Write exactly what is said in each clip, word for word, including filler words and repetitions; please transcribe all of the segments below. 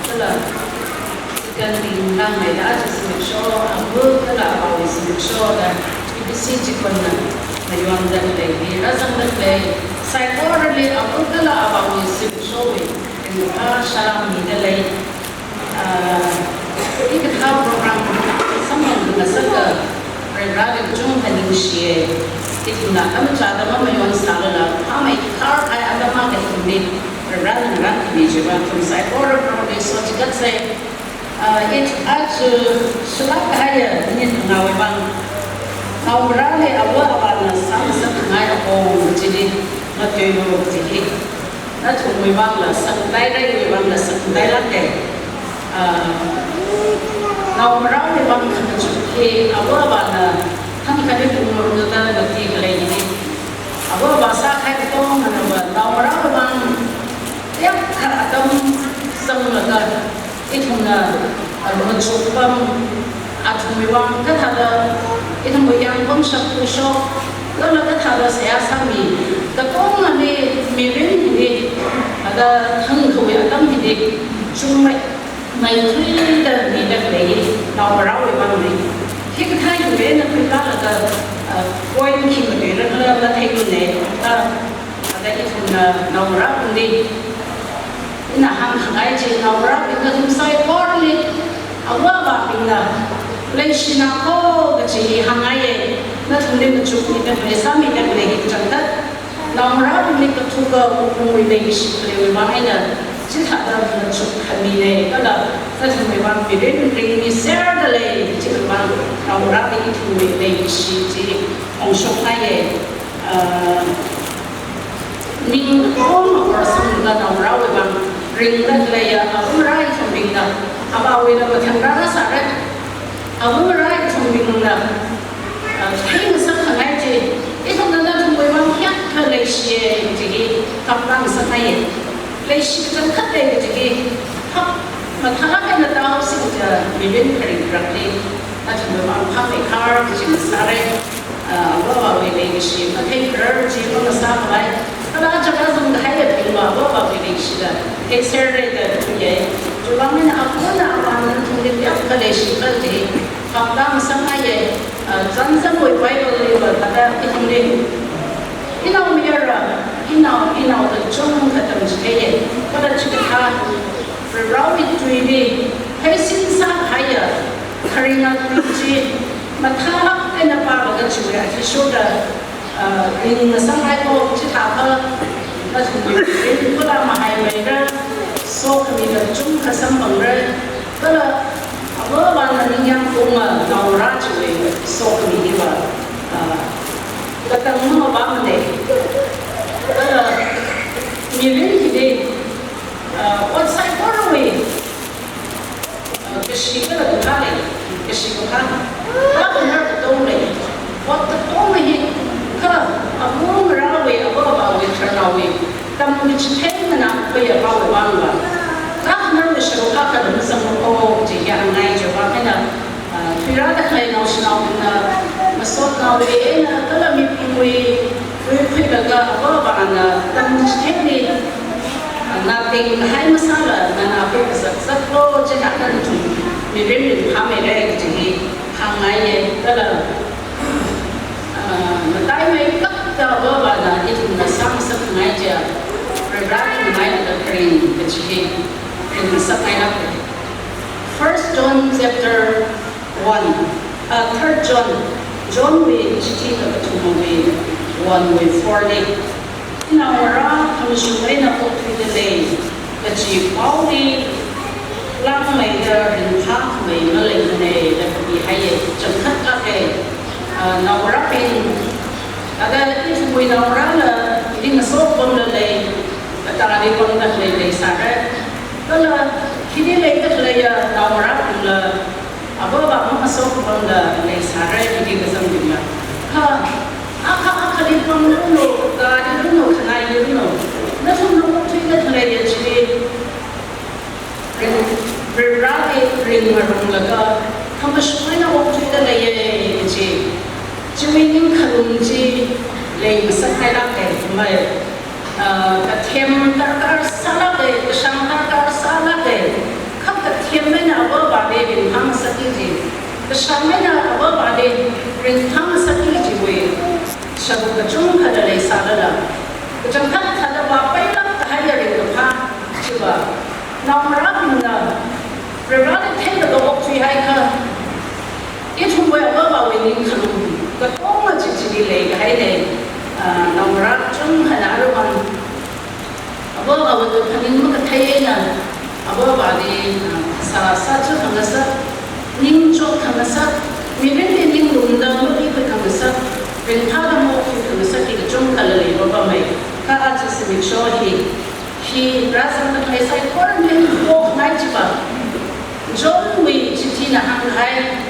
Kala, second thing, nang mai da aja zimiksho, abu kala abaowui zimiksho da, I B C chikonna, mayonda lei, razangda lei, saikorali abu kala abaowui zimikshowui, ringkaphā salam mida lei. Ah, hikathā program samphang ngasaka, Varivarali kachungkha ningshiya. Ithumna atam chāda mamayonsālala, phāmeikharhai atam akha ithumli Varivarana ngarānkhami chiva, ithum saikora Proholi sochigatsa. Ah, ithum aja sulakhaiya nit ngawui vang, naongarāli ava avāna sāngasakkhangai apong chili matuilu kaji hi. Nathumwui vangla sāngtairai, iwui vangla sāngtailāka. Ah, naongarāwui vang khamachuk hi ava avāna thangkhani pungurda mati khalei hi. Ava avā sākahai katongana va naongarāwui vang teokha atam zanglaga ithumna, ah, machuk pam, athumwui vang kathāda ithumwui yangpam shapkashok, kala kathāda seihā sāmi, katongana mirin hili, ada thangkhawui atam hili, chungmei, meithuida mida khalei hi, naongarāwui vangna. Ina khuilaga, uh, point khi matuira khala matheimane, kha, kha ithumna naongarābingli ina hāngkhangai chi, naongarābing nathum saikorali, āva āvābingna leishina ko kachi hāngngaiye, nathumli machukmida khalei, sāmida khalei hi kachangkhat. Naongarābingli kathuka wuklungwui leikashi khaleiwui vang eina chithāda machuk khamine, kala nathumwui vang mirin ringmiserda lei, chiwui vang naongarābing ithumwui leikashi chi phongshokngaiye. Ah, ning apong apong sangda naongarāwui vang ringda khaleiya āva ngarā ithumbingna, āvāwui na mathang rāra sāra, āva ngarā ithumbingna, ah, theingasakkhangai chi, ithumna nathumwui vang hiyākha leishiye kaji hi phaptāngasakngaiye. Leishi kachangkhat lei kaji hi phap mathālāk eina tāhaosi kaja, mirin kharing kharakli nathumwui vang phapmeikhar kachi sāra. Ah, āva āvāwui leikashi matheikharar chi mangasākhavai, kala chaka zangkahaiyabingva āva āvāwui leikashila theiserra da thuiye. Chiwui vang eina āvana āvāna nathumli hiyākha leishikhala chi phaptāngasakngaiye. Ah, Johnson wui Bible liva thāda ithumli, inaomayara, inao, inao da chungkha tamchitheiye. Kala chikathā Varewui tuili pheisin sākahaiya kharinga tui chi mathālāk eina pālaga chiwui athishurda, ah, ringngasakngai ko, chithākha nathumwui mirin kala mahaimeira, sokhamida chungkha samphangra, kala āva āvāna ningyāng kaunga naongarā chiwui sokhami hiva, ah, katang mavāmane. Kala mirin hili, ah, ot saikorawui, ah, kashi kala kaphā lei, kashi kaphā. Kakhanar katong lei, ot katong hi, kha āva ngarāwui, āva āvāwui, tharnāwui tamkachithei nganākhuiya pao vangva, kakhanarwui sharuk akha dum zanglu ko chi hāngngai. Chiwui vang eina, ah, thuirāda khalei naoshinaobingna masotnaowui eina kala mibingwui tui khuilaga āva āvāna tamchitheili, ah, nating hai masāla nganākhui kazat zatlo, chithāda nathum mirin ringphāmeira kaji hi hāngngaiye. Kala, ah, mataimeikapta āva āvāna ithumna sāngasakngai chiya, Vareli ngailaga kharing kaji hi ringngasakngailāke. First John chapter one, uh, third John, Johnwui chithi kakathumawui one wui four li, inaongarā khamashung eina okthuida lei kaji paoli langmeida ringphākhamei maleimane da kapihaiye. Changkhatlāke, ah, naongarābing, thāda ithumwui naongarāla hili ngasopamla lei, atāli pamda khalei leisāra, kala hili leida khaleiya naongarābingla āva āvā mangasopamla leisāra, hili kazangbingla. Kha akha akhali pamluno, atāli luno, khanailuno, nathumna okthuida khaleiya chi ring, Vareli ringngarumlaga khamashung eina okthuida leiye kaji, chiwui ningkhalum chi leingasakngailāke. Mai, ah, kathem darkar sālāke, kashāng darkar sālāke. Kha kathem eina āva āvāli ringphāngasakki kaji, kashāng eina āva āvāli ringphāngasakki kajiwui sharuk kachungkhala leisālala, kachangkhat thāda vāpailāk kahaiya ringkaphā chiva, naongarābingna Vareli theilaga okthuihaiakha, ithumwui āva āvāwui ningkhalum katonga chi chili leikahaine. Ah, naongarā kachungkhana aruihon āva āvāwui phaning makathei eina, āva āvāli, ah, sā, sāchukhangasak, ningchokkhangasak, mirinli ninglumda mapikhuikhangasak, ringphāda maokthuikhangasak hi kachungkhala leipapamei. Kha aja zimiksho hi, hi rāzangda khalei saikorali pokngai chiva, Johnwui chithina hānghai,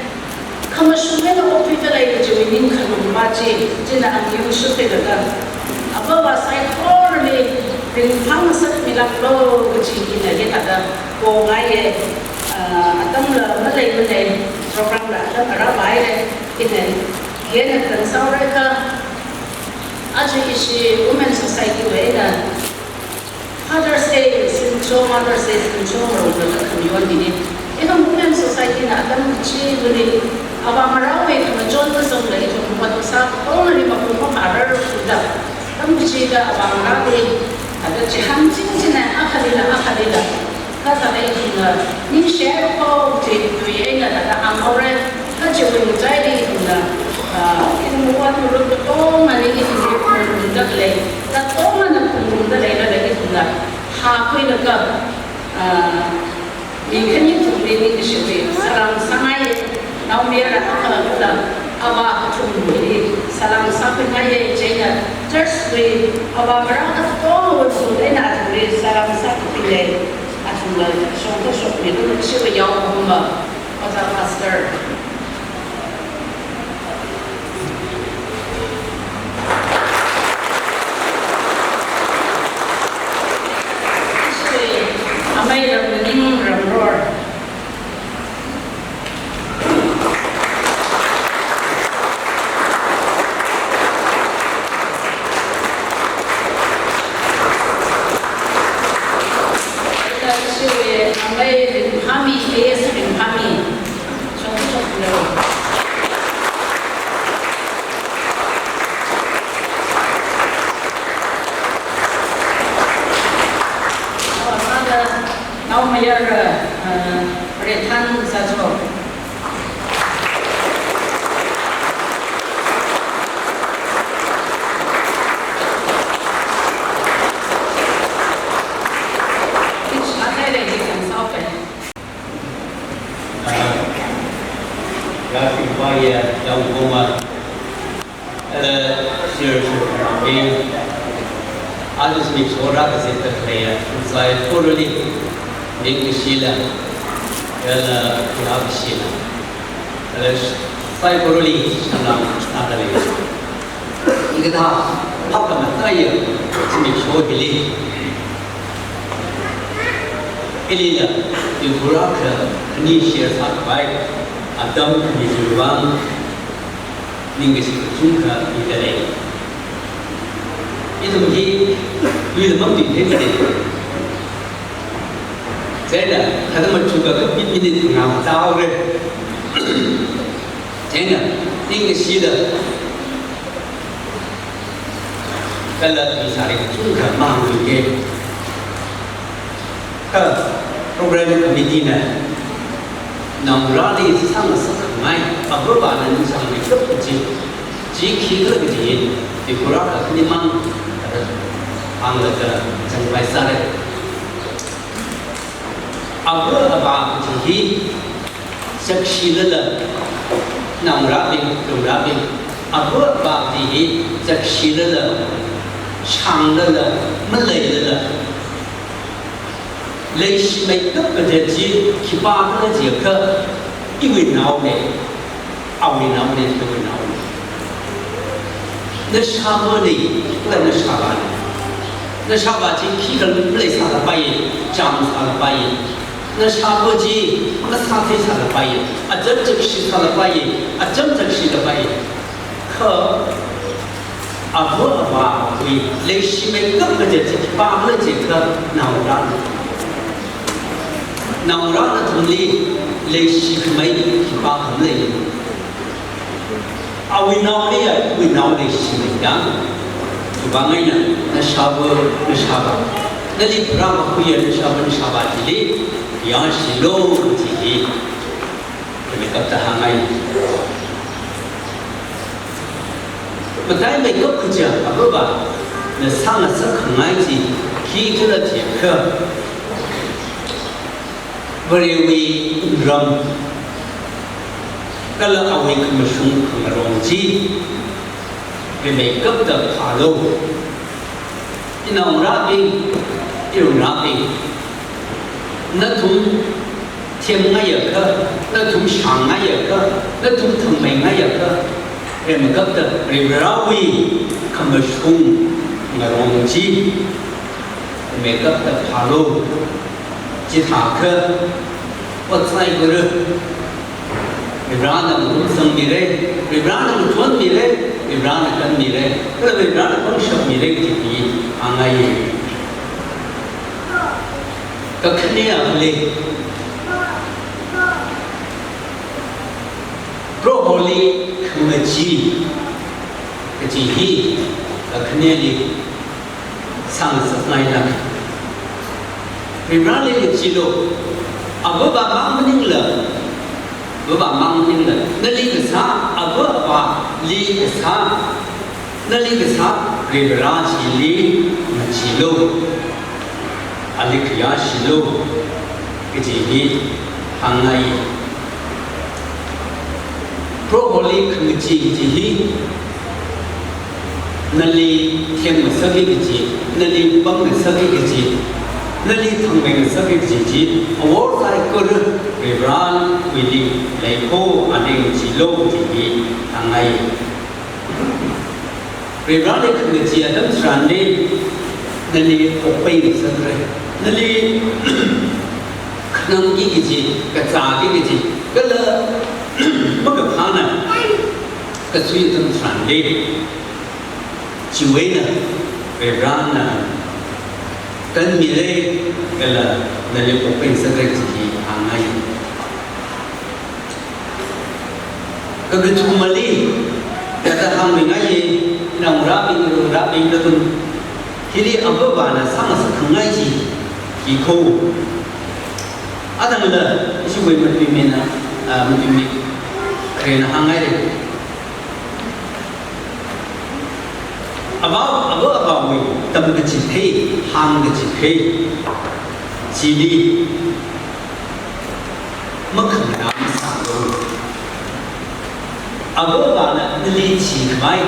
khamashung eina okthuida lei kajiwui ningkhalum va chi, china aniu shukhuilaga, āva āvā saikorali ringphāngasakmilāklo kaji hina hithāda pongaiye. Ah, atamla maleimane, program la atam arāvāhaire, hina, hina tang sāhaorakha, aja ishi Women Society wui eina Father's Day zimiksho, Mother's Day zimiksho ngarumlaga khamayon hine. Ithum Women Society na atam kachivali āvā ngarāwui khama Sākatongali mapung maphararda, tamchida avāngarāli, ada chihān chingchina akhalila akhalila, kathāda ithumna ningshare kho chi tui eina thāda hānghaora, kachiwui ngachaili ithumna, ah, ithum ot ngarut katongana ithumli phungrumda lei, katongana phungrumda leilala ithumna, hakhuilaga, ah, mi khani thumli ningshiwui salām sāngai, naomayara akha kala avā kathumwuili salām sākhuingaiya, chieina church wui avā ngarā katongawui sung eina athumli salām sākhuiya, athumla shongfa shokmilu, ningshiwui yaokahoma, Ojā Pastor. Amei Ramning Ramror. Amei Rinphami, A S Rinphami. Shongfa shokmilu. Naomayara, uh, Rethan Sajo. Ah, ya, singpa ya, ya, ukoma. Ada, sir, sir, eh, ada zimiksho rākazipda khalei ya, saikorali ningkashila, kala khayākashila. Ada, saikorali salam sādalei. Hikathā phapkhamathā ya zimiksho hili, ilila Tripura khani share sākhavai atam khani chiwui vang ningkashi kachungkha midalei. Ithum hi luilaman tui thei thei. Chieina, khatam machukha kapi minute mangā tāhaora. Chieina, ningkashida, kala tuisāri kachungkha mahāngluiya. Kha program committee na naongarāli sāngasakkhangai, avāvana ningshāngmeikap kaji, chi khikhala kaji, Tripura khani mang, hānglaga zangpai sāra. Avā avā kaji hi, zakshilala, naongarābing, naongarābing, avā avā kaji hi, zakshilala, shānglala, maleilala, leishimeikap kaji chi khipākhala jiakha, iwui naona, awui naona, iwui naona. Nashāvana, kala nashāvāna. Nashāvā chi khikhala maleisālapai, chāmsālapai. Nashāva chi masātheisālapai, acham zakshi sālapai, acham zakshi lapai. Kha avā avāwui leishimeikap kaji chi khipākhala jiakha naongarāna. Naongarā nathumli leishikhamei khipākha malei. Awui naoli ya, iwui nao leishimei yang. Chiwui vang eina nashāva, nashāvā, nali pharākakhui ya nashāva, nashāvā chili yāshilu kaji hi. Rimeikapta hāngngai. Mataimeikap kaja avāvana sāngasakkhangai chi khikhala jiakha, Varewui wungram kala awui khamashung khangarong chi rimeikapta phālu. Inaongarābing, irumrābing, nathum themngaiakha, nathum shāngngaiakha, nathum thangmeiangaiakha, rimeikapta Varivarāwui khamashung ngarong chi rimeikapta phālu. Chithākha, ot saikora, Varivarāna malung sangmira, Varivarāna ngachonmira, Varivarāna kanmira, kala Varivarāna pangshapmira kaji hi hāngngai. Kakhanea khalei, Proholi khangachee, kaji hi, a, khaneli sāngasakngailāka. Varivarāli ngacheelu, avāvā mang maningla, avāvā mang maningla, nali kasā, avā avāli kasā, nali kasā Varivarā chili ngacheelu, ali khayāshilu, kaji hi hāngngai. Proholi khangachee kaji hi, nali themngasaka kaji, nali pamngasaka kaji, nali thangmeingasaka kaji chi, awor saikora Varivarāwuili leiko, ali ngacheelu kaji hi hāngngai. Varivarāli khangachee atam tharanli, nali okpeingasakra. Nali khanangki kaji, kazāki kaji, kala makaphāna kasui atam tharanli, chiwui eina Varivarāna kanmira, kala nali okpeingasakra kaji hi hāngngai. Kakathumali, hithāda hāngmingaiya, naongarābing, naongarābing nathum, hili avāvāna sāngasakngai chi, hi kho. Athangla, ishiwui matuimina, a, matuimi kharena hānghaira. Avā, avā avāwui tamkachithei, hāngkachithei chili makhanganā masālu. Avāvāna nali thikhavai,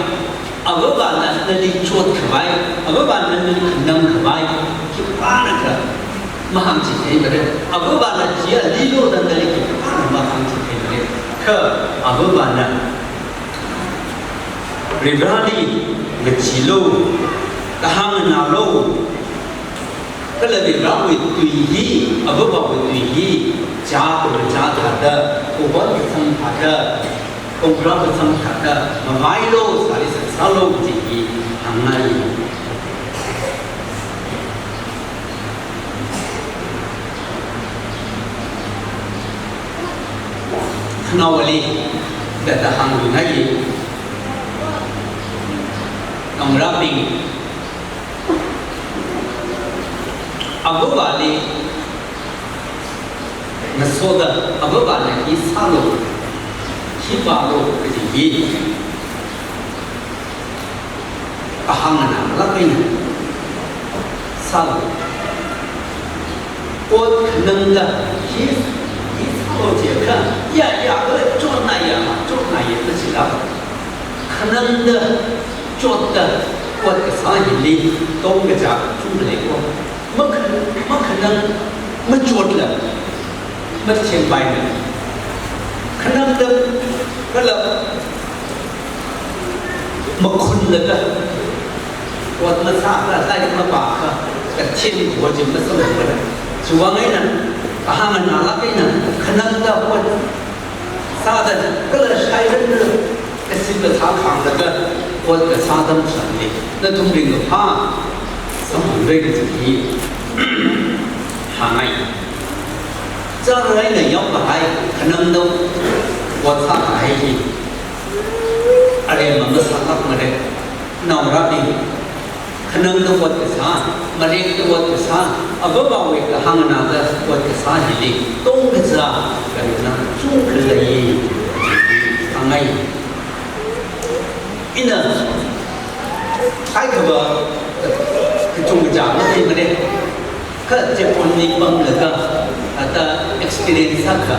avāvāna nali chotkhavai, avāvāna nali khanangkhavai, khipānakha mahāngchitheimara. Avāvāna chi alilu da nali khipāna mahāngchitheimara. Kha avāvāna Varivarāli ngacheelu, kahāng nganālu, kala Varivarāwui tui hi, avāvāwui tui hi, chā kachā thāda, khokon kasang thāda, khongra kasang thāda, mavailu, sāli sāsālu kaji hi hāngngai. Khanaowali, hithāda hāngmingai, naongarābing, avāvāli ngasoda, avāvāna hi sālu, hi vālu kaji hi kahāng nganālāk eina sālu. Ot khanangda hi, hi sālu jiakha, ya, ya, kala chotnaya, chotnaya kajila. Khanangda chotda ot kasā hili tongkachā chungda leiko. Makha-, makhanang, machotla, mathempai na. Khanangda kala makhunlaga, ot masākha, lairik mapākha, kathemkhavai chi masamphangmara. Chiwui vang eina, kahāng nganālāk eina, khanangda ot sāda, kala shairanra, kasim kasā khānglaga, ot kasā atam tharanli, nathum ringkaphā samphangra kaji hi hāngngai. Chāra eina yaokahai, khanangda ot sākahai hi aremma masālākmara. Naongarābing, khanangda ot kasā, marekda ot kasā, avāvāwui kahāng nganāda ot kasā hili tongkachā khanang chungkha lei, hāngngai. Ina kaikhava kachungkha matheimara. Kha chapon ni pamlaga, ata experience akha,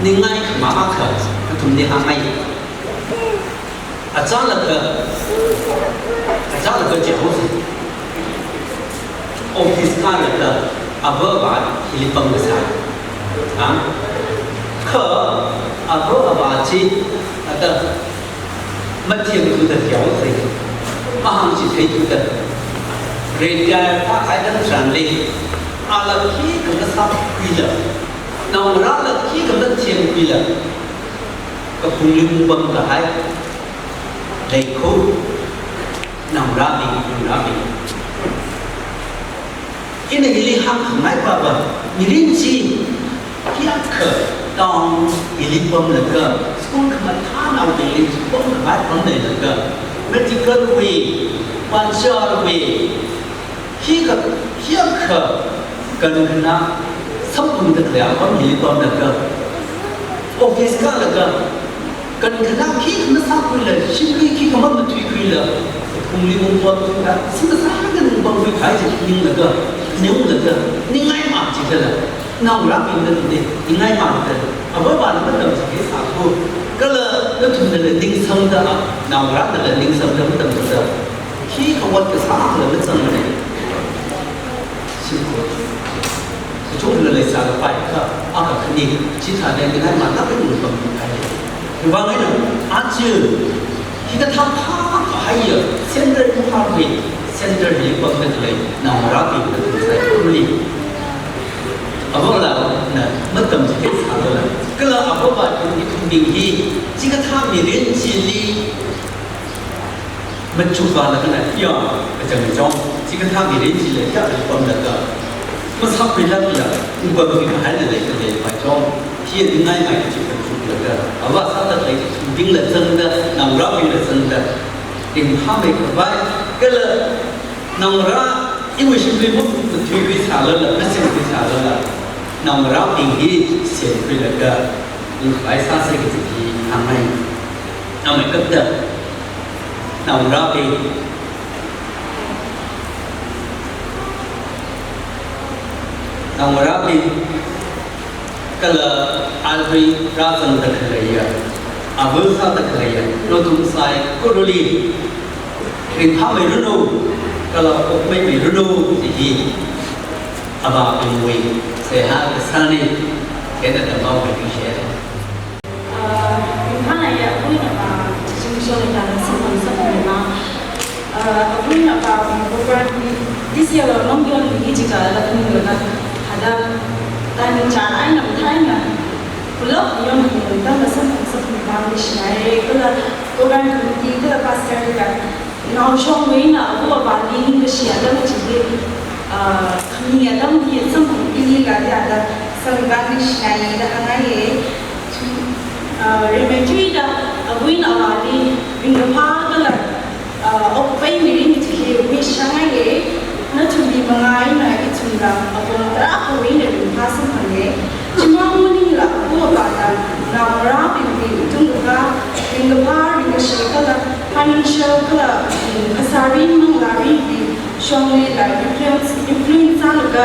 ningai khama akha, kathumli hāngngai. Achālakha, achālakha jihaosa. Office kālaga, avā avā hili pamkasā. Ha? Kha, avā avā chi, ata, mathemthuda jihaosa. Mahāngchitheithuda. Retire sākahai atam tharanli, ala khikha masākhuila, naongarāla khikha mathemkhuila, kaphungli pamkahai leiko, naongarābing, naongarābing. Ina hili hāngkhangai papa, mirin chi, kayākha town hili pamlaga, school khamathānaobingli pamkhavai pamleilaga, Medical wui, panchar wui, hika, hiyakha, kankhanā samphangda khalei apam hili pamlaga, office kālaga, kankhanā khikha masākhuila, shimli khikha mamathuikhuila, phungli ungpamda, simasāda ungpamkhui kahai chi ninglaga, ninglaga, ningngaimā chikhala, naongarābingna tungli, ningngaimā chikhala, avāvana matamchithei sākhui, kala nathumnala ningsangda, naongarānala ningsangda matamchithei, khikha ot kasā akhala mazangmana. Shimkhur. Kachungkhala leisālapai kha, akha khani, chithāda ningngaimālāk eina ungpamkhui kahai. Khiwuivang eina, aja, hikathā phākahaiya, Central Imphal wui, Central hili pamda khalei, naongarābing kathum saikorali, avāvana matamchithei sālala, kala avāvana ithumbing hi, chikathā mirin chili, machukvālaga na, ya, kachangchong, chikathā mirin chila ya, pamlaga, masākhuilāk ya, ungpamkhui kahaila leikhalei phāchong, hi ningngaimai kachi kachuklaga, avā sāda khalei ithumbingla zangda, naongarābingla zangda, ringphāmei khavai, kala naongarā, iwui shimli mamathuikhui sālala, masemkhui sālala, naongarābing hi semkhuilaga, ungkhavai sāsa kaji hi hāngngai. Ameikapta, naongarābing, naongarābing, kala arui rāzangda khaleiya, avā sāda khaleiya, nathum saikorali ringphāmeiranu, kala okmeimeiranu, chi hi avābingwui seihā kasāna, kena tamao kapi share. Ah, ringphānāya, avā eina avā, chiching shong eina tangda samphang samphangna. Ah, avā eina avāwui program hi, this year la nongyon hi chikha la khaningla na, hithāda, timing chār eina, mathālāk eina, pulap yon hi, tangda samphang samphangna, ningshinai, kala program committee, kala pastor la, naoshongwui eina avā avāli ningkashi atam chi hi, ah, khami atam hi samphang ili la ya da, samphang ningshinai da hāngngaiya. Chum, ah, rimeithuida avā eina avāli ringkaphā kala, ah, okpai mirin chi hi wish sāngaiya. Nathumwui manga eina ithumla apong tarākhawui eina ringphā samphanga. Chimang maningla avā avāna naongarābingwui tungda ringkaphā, ringkashi kala financial kala, mm, phasāwui manglāwui shonglila influence, influence sālaga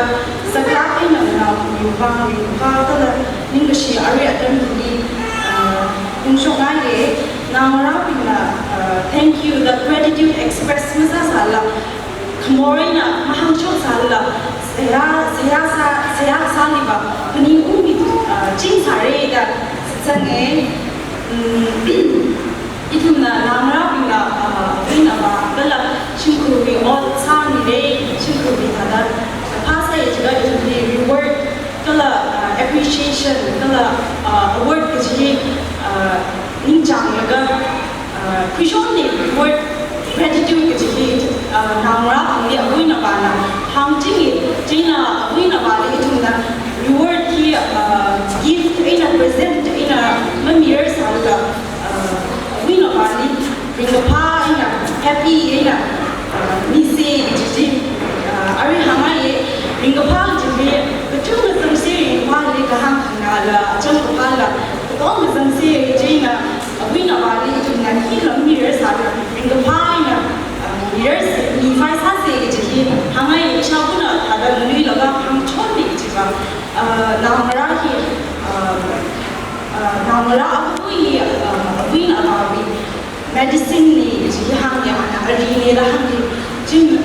saklāk eina naongarābingwui vang ringkaphā kala ningkashi arui atam hili, ah, ungshokngaiya. Naongarābingna, ah, thank you da gratitude express masāsāla, khamor eina mahāngshok sālala, seihā, seihā sā, seihā sāli va, phaningungmi, ah, ching sāra da, sāzanga, mm, ithumna naongarābingna, ah, avā eina avā, kala shimkhurwui ot sāmira, shimkhurwui thāda, phāsāya chikha ithumli reward, kala, ah, appreciation, kala, ah, award kaji, ah, ningchānglaga, ah, khuishonna reward, gratitude kaji hi, ah, naongarābingli avā eina avāna hāngchinga, chieina avā eina avāli ithumna reward hi, ah, gift eina present eina mamirar sālaga, ah, avā eina avāli ringkaphā eina, happy eina, ah, misa kaji chi, ah, arui hāngngaiya, ringkaphā kaji hi, kachungkha zangsa ringkaphāli kahāng khanāla, achang kaphāla, katongkha zangsa chieina, avā eina avāli ithumna hila mamirar sāda, ringkaphā eina, ah, mirar sā, miphai sāsa kaji hi, hāngngaiya, ishāvana thāda nganuilaga hāngchonna kaji va, ah, naongarā hi, ah, ah, naongarā avā hi, ah, avā eina avāwui medicine na kaji hānga, ana arina da hānga. Chieina,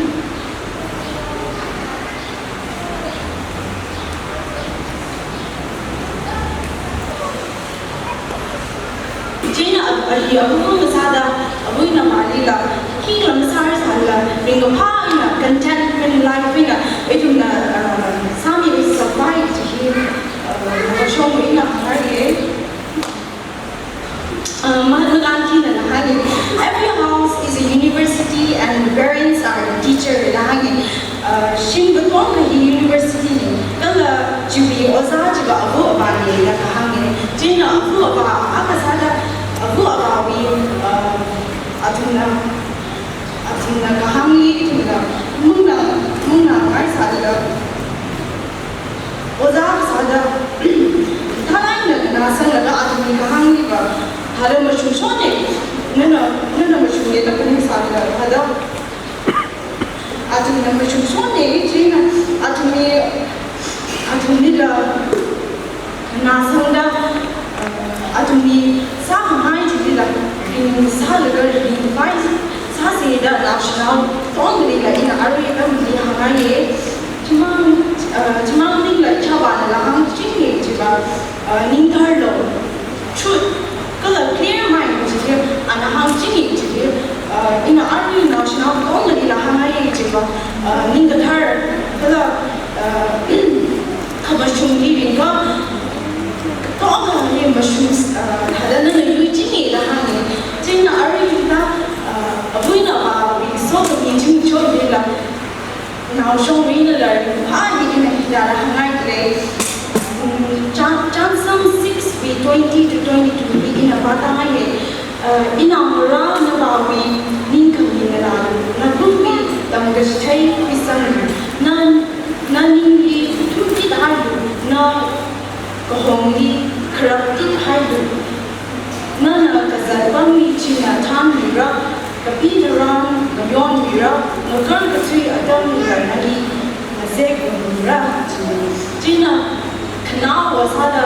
chieina a, a, hi avā masāda, avā eina avālila, khikha masārar sālala, ringkaphā eina, contentment life eina, ithumna, ah, sāmi survive kaji hi, ah, naoshongwui eina hāngngaiya. Uh, Mahatma Gandhi na hānga, "Every house is a university and parents are a teacher," da hānga. Uh, shim katongkha hi university na, kala chiwui ojā chiva avā avāna da kahāngna. Chieina avā avā akha sāda, avā avāwui, uh, athumna Hada mashungshone, nana, nana mashunge da kani sāda, hada. Athumna mashungshone, china, athumli, athumlila, ngasangda, uh, athumli, sākhangai chilila, ring sālaga ringphai, sāseda, naoshinao, tonglila, ina arui atamli hāngngaiye, chimang, uh, chimang ningla, chāvānala hāngchinge, chiva, uh, ningtharlo. Truth, kala clear mind chili, ana hāngchinge chili, uh, ina arui naoshinao tongalila hāngngaiye chiva, uh, ningkathar, kala, uh, khamashungli ringka, tongali mashung, uh, thāda nana yuichinge da hānge. China arui hithā, uh, avuina avāwui sokhami chingchonlila, naoshongwuilila ringphāli ina hithāda hāngngai lei. Um, Chang, Chānsam six wui twenty to twenty-two li ina pātāngaiye. Uh, inaongarā navāwui ningkhami ngalā, nathumwui tamkachithei khuisanglu. Na, naningli thumpithailu, nakahongli kharaptithailu. Nana kazat apamli china thānmira, kapi tharan mayonmira, ngakarkathui atamlila nali ngazeklumra. China khanaowa sāda,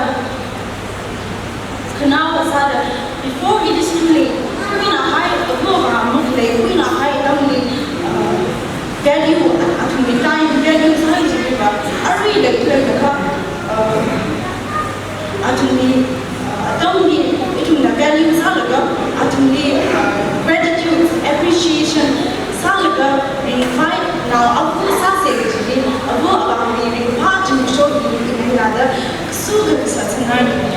khanaowa sāda, before it is too late, kuinahai, apo avā makhalei, kuinahai atamli, uh, value, athumwui time value sāi chiva, arui leilakha, uh, athumli, uh, atamli, ithumna value sālaga, athumli, uh, gratitude, appreciation sālaga, ringphai, nao apo sāse kajili, apo avāli ringphā chingshokli, ina hithāda, su kasā sāngai.